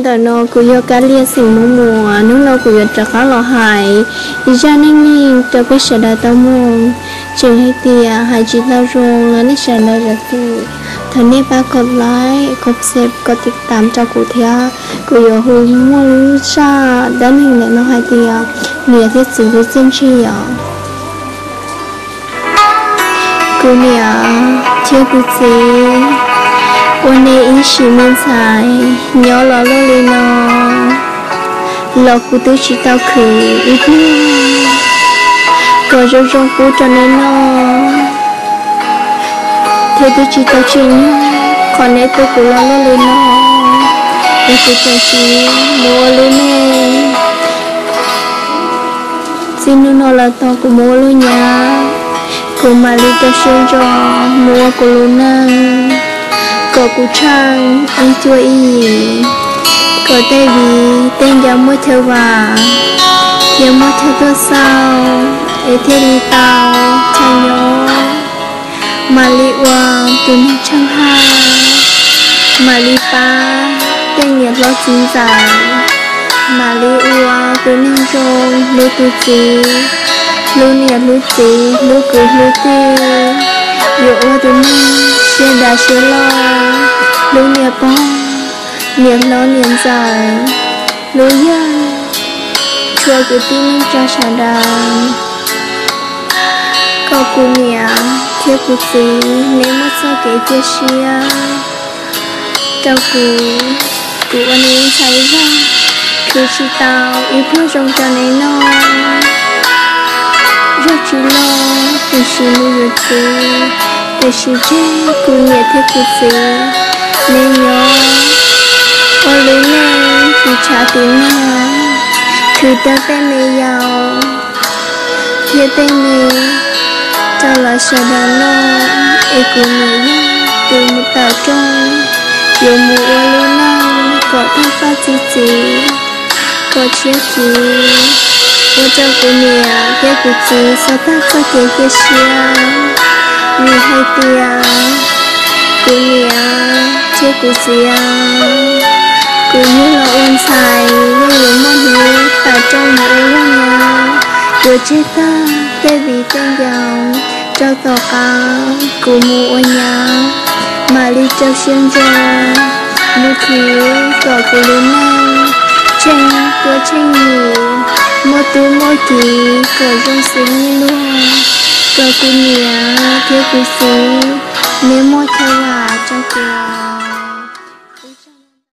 Ntawm no kuv yog Kab Lia xeem Muas Muas, hnub no kuv yuav rov qab los hais ib zaj neej neeg rau peb sawv daws tau mloog. Tseem hais tias hais tsis tau zoo los nej sawv daws zam txim, thov nej pab kom like, kom share, kom tiv tam rau kuv thiab. Kuv yuav hu muaj lub zaj dab neeg ntawm no hais tias niam thiab txiv txawj txawj ntse os. Kuv niam thiab kuv txiv ua neej ib sim me ntxhais nyob los loj li no, los kuv twb tsis tau khwv ib pliag kom zoo zoo pub rau neb noj, thiab twb tsis tau tsim nyog qhov neb tuaj kuv los loj li no, es kuv tseem mus ua lub neej. Txij hnub no lawm tau kuv mus ua lub nyab, kuv mam li rau siab ntso mus ua kuv lub neej, kom kuv tsheej ib cuab ib yig, kom tej viv tej ncaus muaj chaw vam thiab muaj chaw tuaj xauj, es thiaj li tau chaw nyob. Mam li ua tus neeg tsheej haj, mam li pab tej niam hlob txiv ntxawm, mam li ua tus neeg zoo hlub tus txiv, hlub niam hlub txiv, hlub kwv hlub tij, yuav ua tus neeg siab dav siab loj, hlub niam pog, niam hlob niam ntxawm, hlub yawg, tshua kwv tij neej tsa sawv daws, kom kuv niam thiab kuv txiv neb muaj txoj kev cia siab rau kuv. Kuv ua neb ntxhais zog, khwv tsis tau ib pluag zoo rau neb noj, zog tsis loj tiam sis nws yuav txiv, tiam sis tseg kuv niam thiab kuv txiv neb nyob ua lub neej tiv tshav tiv nag, khwv tau tej me yau thiab tej me rau lawv sawv daws noj, es kuv niam yog tus mus tawm rooj, yuav mus ua lub neej kom tag faj txi txiv, kom tshiab khiv, ua rau kuv niam thiab kuv txiv xav tag txoj kev cia siab. Vim hais tias kuv niam thiab kuv txiv, kuv yug los ua ntxhais yeej yuav muaj hnub tawm rooj mus ua lub nyab, yuav tseg tag tej viv tej ncaus rau tom qab kuv mus ua nyab, mam li rau siab ntso mus khwv kom kuv lub neej tsheej tuab tsheej yim, muaj tub muaj kiv kom zoo xws li luag, kom kuv niam thiab kuv txiv neb muaj chaw vam rau kuv.